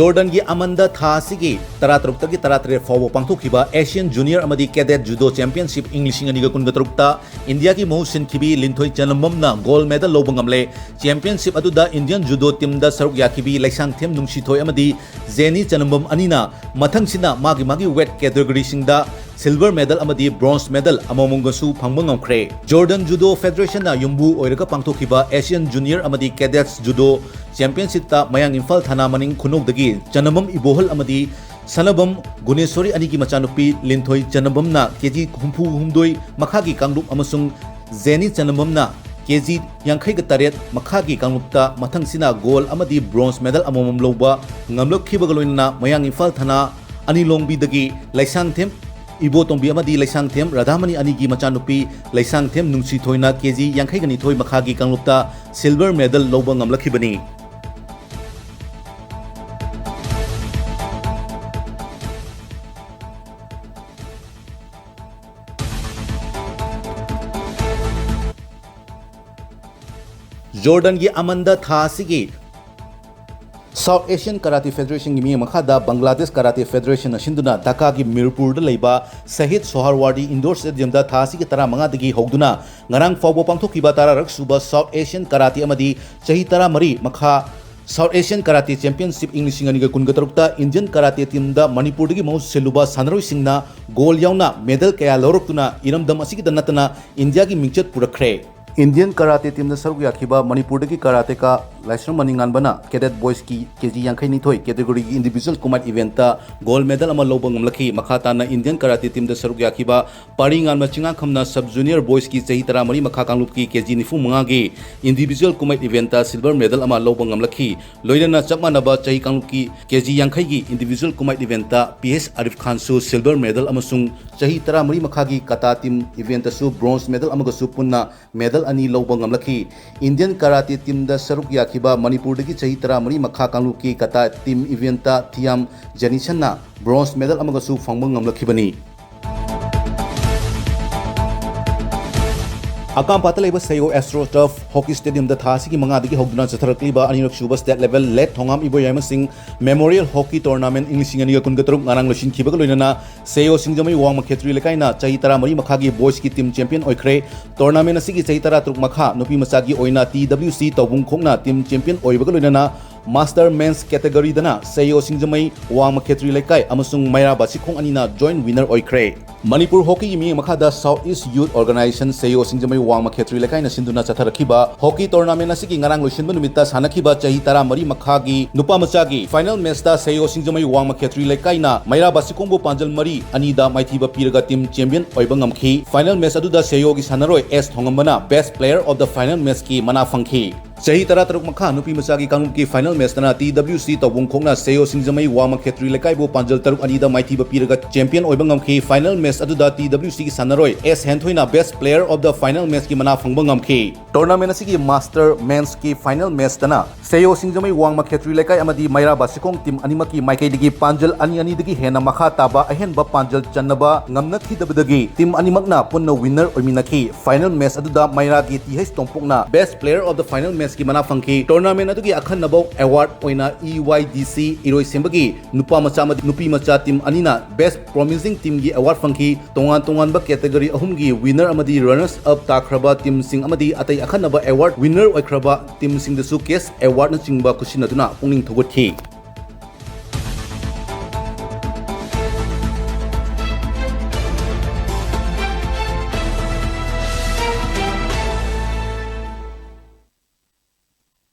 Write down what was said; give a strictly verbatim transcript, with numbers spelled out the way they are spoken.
ꯖꯣꯔꯗꯟꯒꯤ ꯑꯃꯟꯗ ꯊꯥ ꯑꯁꯤꯒꯤ ꯇꯔꯥꯇꯔꯨꯛꯇꯒꯤ ꯇꯔꯥꯇꯔꯦꯠ ꯐꯥꯎꯕ ꯄꯥꯡꯊꯣꯛꯈꯤꯕ Asian Junior ꯑꯃꯗꯤ Cadet Judo Championship ꯏꯪ ꯂꯤꯁꯤꯡ ꯑꯅꯤꯒ ꯀꯨꯟꯒ ꯇꯔꯨꯛꯇ ꯏꯟꯗꯤꯌꯥꯒꯤ ꯃꯍꯨꯠ ꯁꯤꯟꯈꯤꯕꯤ ꯂꯤꯟꯊꯣꯏ ꯆꯅꯝꯕꯝꯅ gold medal ꯂꯧꯕ ꯉꯝꯂꯦ꯫ Championship ꯑꯗꯨꯗ Indian Judo teamꯗ ꯁꯔꯨꯛ ꯌꯥꯈꯤꯕꯤ ꯂꯩꯁꯥꯡꯊꯦꯝ ꯅꯨꯡꯁꯤꯊꯣꯏ ꯑꯃꯗꯤ ꯖꯦꯅꯤ ꯆꯅꯝꯕꯝ ꯑꯅꯤꯅ ꯃꯊꯪꯁꯤꯅ ꯃꯥꯒꯤ ꯃꯥꯒꯤ weight categoryꯁꯤꯡꯗ silver medal ꯑꯃꯗꯤ bronze medal ꯑꯃꯃꯝꯒꯁꯨ ꯐꯪꯕ ꯉꯝꯈ꯭ꯔꯦ꯫ Jordan Judo Federationꯅ ꯌꯨꯝꯕꯨ ꯑꯣꯏꯔꯒ ꯄꯥꯡꯊꯣꯛꯈꯤꯕ Asian Junior ꯑꯃꯗꯤ Cadets Judo Championshipꯇ ꯃꯌꯥꯡ ꯏꯝꯐꯥꯜ ꯊꯥꯅꯥ ꯃꯅꯤꯡ ꯈꯨꯅꯧꯗꯒꯤ ꯆꯅꯝꯕꯝ ꯏꯕꯣꯍꯜ ꯑꯃꯗꯤ ꯁꯅꯕꯝ ꯒꯨꯅꯦꯁꯣꯔꯤ ꯑꯅꯤꯒꯤ ꯃꯆꯥꯅꯨꯄꯤ ꯂꯤꯟꯊꯣꯏ ꯆꯅꯝꯕꯝꯅ ꯀꯦꯖꯤ ꯍꯨꯝꯐꯨ ꯍꯨꯝꯗꯣꯏ ꯃꯈꯥꯒꯤ ꯀꯥꯡꯂꯨꯞ ꯑꯃꯁꯨꯡ ꯖꯦꯅꯤ ꯆꯅꯝꯕꯝꯅ ꯀꯦꯖꯤ ꯌꯥꯡꯈꯩꯒ ꯇꯔꯦꯠ ꯃꯈꯥꯒꯤ ꯀꯥꯡꯂꯨꯞꯇ ꯃꯊꯪꯁꯤꯅ gold ꯑꯃꯗꯤ bronze medal ꯑꯃꯃꯝ ꯂꯧꯕ ꯉꯝꯂꯛꯈꯤꯕꯒ ꯂꯣꯏꯅꯅ ꯃꯌꯥꯡ ꯏꯝꯐꯥꯜ ꯊꯥꯅꯥ ꯑꯅꯤꯂꯣꯡꯕꯤꯗꯒꯤ ꯂꯩꯁꯥꯡꯊꯦꯝ ꯏꯕꯣꯇꯣꯝꯕꯤ ꯑꯃꯗꯤ ꯂꯩꯁꯥꯡꯊꯦꯝ ꯔꯥꯙꯥꯃꯅꯤ ꯑꯅꯤꯒꯤ ꯃꯆꯥꯅꯨꯄꯤ ꯂꯩꯁꯥꯡꯊꯦꯝ ꯅꯨꯡꯁꯤꯊꯣꯏꯅ ꯀꯦꯖꯤ ꯌꯥꯡꯈꯩꯒ ꯅꯤꯊꯣꯏ ꯃꯈꯥꯒꯤ ꯀꯥꯡꯂꯨꯞꯇ silver medal ꯂꯧꯕ ꯉꯝꯂꯛꯈꯤꯕꯅꯤ꯫ ꯖꯣꯔꯗꯟꯒꯤ ꯑꯃꯟꯗ ꯊꯥ ꯑꯁꯤꯒꯤ South Asian Karate Federationꯒꯤ ꯃꯤꯠꯌꯦꯡ ꯃꯈꯥꯗ Bangladesh Karate Federationna ꯁꯤꯟꯗꯨꯅ ꯙꯥꯀꯥꯒꯤ ꯃꯤꯔꯄꯨꯔꯗ ꯂꯩꯕ ꯁꯍꯤꯗ ꯁꯣꯍꯔꯋꯥꯔꯗꯤ Indoor Stadiumꯗ ꯊꯥ ꯑꯁꯤꯒꯤ ꯇꯔꯥꯃꯉꯥꯗꯒꯤ ꯍꯧꯗꯨꯅ ꯉꯔꯥꯡ ꯐꯥꯎꯕ ꯄꯥꯡꯊꯣꯛꯈꯤꯕ ꯇꯔꯥꯔꯛ ꯁꯨꯕ South Asian Karate ꯑꯃꯗꯤ ꯆꯍꯤ ꯇꯔꯥꯃꯔꯤ ꯃꯈꯥ South Asian Karate Championship ꯏꯪ ꯂꯤꯁꯤꯡ ꯑꯅꯤꯒ ꯀꯨꯟꯒ ꯇꯔꯨꯛꯇ Indian Karate teamꯗ ꯃꯅꯤꯄꯨꯔꯗꯒꯤ ꯃꯍꯨꯠ ꯁꯤꯜꯂꯨꯕ ꯁꯥꯟꯅꯔꯣꯏꯁꯤꯡꯅ gold ꯌꯥꯎꯅ medal ꯀꯌꯥ ꯂꯧꯔꯛꯇꯨꯅ ꯏꯔꯝꯗꯝ ꯑꯁꯤꯒꯤꯗ ꯅꯠꯇꯅ ꯏꯟꯗꯤꯌꯥꯒꯤ ꯃꯤꯡꯆꯠ ꯄꯨꯔꯛꯈ꯭ꯔꯦ꯫ Indian Karate teamꯗ ꯁꯔꯨꯛ ꯌꯥꯈꯤꯕ ꯃꯅꯤꯄꯨꯔꯗꯒꯤ karateka ꯂꯥꯏꯁ꯭ꯔꯝ ꯃꯅꯤꯉꯥꯟꯕꯅ Cadet Boysꯀꯤ ꯀꯦꯖꯤ ꯌꯥꯡꯈꯩ ꯅꯤꯊꯣꯏ categoryꯒꯤ individual combined eventꯇ gold medal ꯑꯃ ꯂꯧꯕ ꯉꯝꯂꯛꯈꯤ꯫ ꯃꯈꯥ ꯇꯥꯅ Indian Karate teamꯗ ꯁꯔꯨꯛ ꯌꯥꯈꯤꯕ ꯄꯥꯔꯤꯉꯥꯟꯕ ꯆꯤꯡꯉꯥꯈꯝꯅ Sub Junior Boysꯀꯤ ꯆꯍꯤ ꯇꯔꯥꯃꯔꯤ ꯃꯈꯥ ꯀꯥꯡꯂꯨꯞꯀꯤ ꯀꯦꯖꯤ ꯅꯤꯐꯨ ꯃꯉꯥꯒꯤ individual combined eventꯇ silver medal ꯑꯃ ꯂꯧꯕ ꯉꯝꯂꯛꯈꯤ꯫ ꯂꯣꯏꯅꯅ ꯆꯞ ꯃꯥꯟꯅꯕ ꯆꯍꯤ ꯀꯥꯡꯂꯨꯞꯀꯤ ꯀꯦꯖꯤ ꯌꯥꯡꯈꯩꯒꯤ individual combined eventꯇ P S Arif ꯈꯥꯟꯁꯨ silver medal ꯑꯃꯁꯨꯡ ꯆꯍꯤ ꯇꯔꯥꯃꯔꯤ ꯃꯈꯥꯒꯤ kata team eventꯇꯁꯨ bronze medal ꯑꯃꯒꯁꯨ ꯄꯨꯟꯅ medal ꯑꯅꯤ ꯂꯧꯕ ꯉꯝꯂꯛꯈꯤ꯫ Indian Karate teamꯗ ꯁꯔꯨꯛ ꯌꯥꯈꯤꯕ ꯃꯅꯤꯄꯨꯔꯗꯒꯤ ꯆꯍꯤ ꯇꯔꯥꯃꯔꯤ ꯃꯈꯥ ꯀꯥꯡꯂꯨꯞꯀꯤ kata team eventꯇ ꯊꯤꯌꯥꯝ ꯖꯦꯅꯤꯁꯟꯅ bronze medal ꯑꯃꯒꯁꯨ ꯐꯪꯕ ꯉꯝꯂꯛꯈꯤꯕꯅꯤ꯫ ꯑꯀꯥꯝꯄꯥꯠꯇ ꯂꯩꯕ ꯁꯦꯌꯣ ꯑꯦꯁꯇ꯭ꯔꯣ ꯇꯔꯐ ꯍꯣꯀꯤ ꯁ꯭ꯇꯦꯗꯤꯌꯝꯗ ꯊꯥ ꯑꯁꯤꯒꯤ ꯃꯉꯥꯗꯒꯤ ꯍꯧꯗꯨꯅ ꯆꯠꯊꯔꯛꯂꯤꯕ ꯑꯅꯤꯔꯛ ꯁꯨꯕ ꯁ꯭ꯇꯦꯠ ꯂꯦꯚꯦꯜ ꯂꯦꯠ ꯊꯣꯉꯥꯝ ꯏꯕꯣꯌꯥꯏꯃꯁꯤꯡ ꯃꯦꯃꯣꯔꯤꯌꯦꯜ ꯍꯣꯀꯤ ꯇꯣꯔꯅꯥꯃꯦꯟꯠ ꯏꯪ ꯂꯤꯁꯤꯡ ꯑꯅꯤꯒ ꯀꯨꯟꯒ ꯇꯔꯨꯛ ꯉꯔꯥꯡ ꯂꯣꯏꯁꯤꯟꯈꯤꯕꯒ ꯂꯣꯏꯅꯅ ꯁꯦꯌꯣ ꯁꯤꯡꯖꯃꯩ ꯋꯥꯡꯃ ꯈꯦꯇ꯭ꯔꯤ ꯂꯩꯀꯥꯏꯅ ꯆꯍꯤ ꯇꯔꯥꯃꯔꯤ ꯃꯈꯥꯒꯤ ꯕꯣꯏꯁꯀꯤ ꯇꯤꯝ ꯆꯦꯝꯄꯤꯌꯟ ꯑꯣꯏꯈ꯭ꯔꯦ꯫ ꯇꯣꯔꯅꯥꯃꯦꯟꯠ ꯑꯁꯤꯒꯤ ꯆꯍꯤ ꯇꯔꯥꯇꯔꯨꯛ ꯃꯈꯥ ꯅꯨꯄꯤ ꯃꯆꯥꯒꯤ ꯑꯣꯏꯅ ꯇꯤ ꯗꯕ꯭ꯂꯤꯎ ꯁꯤ ꯇꯧꯕꯨꯡꯈꯣꯛꯅ ꯇꯤꯝ ꯆꯦꯝꯄꯤꯌꯟ ꯑꯣꯏꯕꯒ ꯂꯣꯏꯅꯅ ꯃꯥꯁꯇꯔ ꯃꯦꯟꯁ ꯀꯦꯇꯦꯒꯣꯔꯤꯗꯅ ꯁꯦꯌꯣ ꯁꯤꯡꯖꯃꯩ ꯋꯥꯡꯃ ꯈꯦꯇ꯭ꯔꯤ ꯂꯩꯀꯥꯏ ꯑꯃꯁꯨꯡ ꯃꯩꯔꯥ ꯕꯥꯁꯤꯈꯣꯡ ꯑꯅꯤꯅ ꯖꯣꯏꯟꯠ ꯋꯤꯟꯅꯔ ꯑꯣꯏꯈ꯭ꯔꯦ꯫ ꯃꯅꯤꯄꯨꯔ ꯍꯣꯀꯤꯒꯤ ꯃꯤꯠꯌꯦꯡ ꯃꯈꯥꯗ ꯁꯥꯎꯠ ꯏꯁ ꯌꯨꯠ ꯑꯣꯔꯒꯅꯥꯏꯖꯦꯁꯟ ꯁꯦꯌꯣ ꯁꯤꯡꯖꯃꯩ ꯋꯥꯡꯃ ꯈꯦꯇ꯭ꯔꯤ ꯂꯩꯀꯥꯏꯅ ꯁꯤꯟꯗꯨꯅ ꯆꯠꯊꯔꯛꯈꯤꯕ ꯍꯣꯀꯤ ꯇꯣꯔꯅꯥꯃꯦꯟꯠ ꯑꯁꯤꯒꯤ ꯉꯔꯥꯡ ꯂꯣꯏꯁꯤꯟꯕ ꯅꯨꯃꯤꯠꯇ ꯁꯥꯟꯅꯈꯤꯕ ꯆꯍꯤ ꯇꯔꯥꯃꯔꯤ ꯃꯈꯥꯒꯤ ꯅꯨꯄꯥ ꯃꯆꯥꯒꯤ ꯐꯥꯏꯅꯦꯜ ꯃꯦꯠꯆꯇ ꯁꯦꯌꯣ ꯁꯤꯡꯖꯃꯩ ꯋꯥꯡꯃ ꯈꯦꯇ꯭ꯔꯤ ꯂꯩꯀꯥꯏꯅ ꯃꯩꯔꯥ ꯕꯥꯁꯤꯈꯣꯡꯕꯨ ꯄꯥꯟꯖꯜ ꯃꯔꯤ ꯑꯅꯤꯗ ꯃꯥꯏꯊꯤꯕ ꯄꯤꯔꯒ ꯇꯤꯝ ꯆꯦꯝꯄꯤꯌꯟ ꯑꯣꯏꯕ ꯉꯝꯈꯤ꯫ ꯐꯥꯏꯅꯦꯜ ꯃꯦꯠꯆ ꯑꯗꯨꯗ ꯁꯦꯌꯣꯒꯤ ꯁꯥꯟꯅꯔꯣꯏ ꯑꯦꯁ ꯊꯣꯡꯉꯝꯕꯅ ꯕꯦꯁ ꯄ꯭ꯂꯦꯌꯔ ꯑꯣꯐ ꯗ ꯐꯥꯏꯅꯦꯜ ꯃꯦꯠꯆꯀꯤ ꯃꯅꯥ ꯐꯪꯈꯤ꯫ ꯆꯍꯤ ꯇꯔꯥꯇꯔꯨꯛ ꯃꯈꯥ ꯅꯨꯄꯤ ꯃꯆꯥꯒꯤ ꯀꯥꯡꯂꯨꯞꯀꯤ ꯐꯥꯏꯅꯦꯜ ꯃꯦꯠꯆꯇꯅ ꯇꯤ ꯗꯕ꯭ꯂꯤꯎ ꯁꯤ ꯇꯧꯕꯨꯡꯈꯣꯛꯅ ꯁꯦꯌꯣ ꯁꯤꯡꯖꯃꯩ ꯋꯥꯡꯃ ꯈꯦꯇ꯭ꯔꯤ ꯂꯩꯀꯥꯏꯕꯨ ꯄꯥꯟꯖꯜ ꯇꯔꯨꯛ ꯑꯅꯤꯗ ꯃꯥꯏꯊꯤꯕ ꯄꯤꯔꯒ ꯆꯦꯝꯄꯤꯌꯟ ꯑꯣꯏꯕ ꯉꯝꯈꯤ꯫ ꯐꯥꯏꯅꯦꯜ ꯃꯦꯠꯆ ꯑꯗꯨꯗ ꯇꯤ ꯗꯕ꯭ꯂꯤꯎ ꯁꯤꯒꯤ ꯁꯥꯟꯅꯔꯣꯏ ꯑꯦꯁ ꯍꯦꯟꯊꯣꯏꯅ ꯕꯦꯁ ꯄ꯭ꯂꯦꯌꯔ ꯑꯣꯐ ꯗ ꯐꯥꯏꯅꯦꯜ ꯃꯦꯠꯆꯀꯤ ꯃꯅꯥ ꯐꯪꯕ ꯉꯝꯈꯤ꯫ ꯇꯣꯔꯅꯥꯃꯦꯟꯠ ꯑꯁꯤꯒꯤ ꯃꯥꯁꯇꯔ ꯃꯦꯟꯁꯀꯤ ꯐꯥꯏꯅꯦꯜ ꯃꯦꯠꯆꯇꯅ ꯁꯦꯌꯣ ꯁꯤꯡꯖꯃꯩ ꯋꯥꯡꯃ ꯈꯦꯇ꯭ꯔꯤ ꯂꯩꯀꯥꯏ ꯑꯃꯗꯤ ꯃꯩꯔꯥ ꯕꯥꯁꯤꯈꯣꯡ ꯇꯤꯝ ꯑꯅꯤꯃꯛꯀꯤ ꯃꯥꯏꯀꯩꯗꯒꯤ ꯄꯥꯟꯖꯜ ꯑꯅꯤ ꯑꯅꯤꯗꯒꯤ ꯍꯦꯟꯅ ꯃꯈꯥ ꯇꯥꯕ ꯑꯍꯦꯟꯕ ꯄꯥꯟꯖꯜ ꯆꯟꯅꯕ ꯉꯝꯅꯈꯤꯗꯕꯗꯒꯤ ꯇꯤꯝ ꯑꯅꯤꯃꯛꯅ ꯄꯨꯟꯅ ꯋꯤꯟꯅꯔ ꯑꯣꯏꯃꯤꯟꯅꯈꯤ꯫ ꯐꯥꯏꯅꯦꯜ ꯃꯦꯠꯆ ꯑꯗꯨꯗ ꯃꯩꯔꯥꯒꯤ ꯇꯤ ꯍꯩꯆ ꯇꯣꯝꯄꯣꯛꯅ best player of the final ꯃꯦꯠꯆꯀꯤ ꯃꯅꯥ ꯐꯪꯈꯤ꯫ ꯇꯣꯔꯅꯥꯃꯦꯟꯠ ꯑꯗꯨꯒꯤ ꯑꯈꯟꯅꯕ ꯑꯦꯋꯥꯔꯗ ꯑꯣꯏꯅ ꯏ ꯋꯥꯏ ꯗꯤ ꯁꯤ ꯏꯔꯣꯏꯁꯦꯝꯕꯒꯤ ꯅꯨꯄꯥ ꯃꯆꯥ ꯑꯃꯗꯤ ꯅꯨꯄꯤ ꯃꯆꯥ ꯇꯤꯝ ꯑꯅꯤꯅ ꯕꯦꯁ ꯄ꯭ꯔꯣꯃꯤꯁꯤꯡ ꯇꯤꯝꯒꯤ ꯑꯦꯋꯥꯔꯗ ꯐꯪꯈꯤ꯫ ꯇꯣꯉꯥꯟ ꯇꯣꯉꯥꯟꯕ ꯀꯦꯇꯦꯒꯣꯔꯤ ꯑꯍꯨꯝꯒꯤ ꯋꯤꯟꯅꯔ ꯑꯃꯗꯤ ꯔꯅꯔꯁ ꯑꯞ ꯇꯥꯈ꯭ꯔꯕ ꯇꯤꯝꯁꯤꯡ ꯑꯃꯗꯤ ꯑꯇꯩ ꯑꯈꯟꯅꯕ ꯑꯦꯋꯥꯔꯗ ꯋꯤꯟꯅꯔ ꯑꯣꯏꯈ꯭ꯔꯕ ꯇꯤꯝꯁꯤꯡꯗꯁꯨ ꯀꯦꯁ ꯑꯦꯋꯥꯔꯗꯅꯆꯤꯡꯕ ꯈꯨꯠꯁꯤꯟꯅꯗꯨꯅ ꯄꯨꯛꯅꯤꯡ ꯊꯧꯒꯠꯈꯤ꯫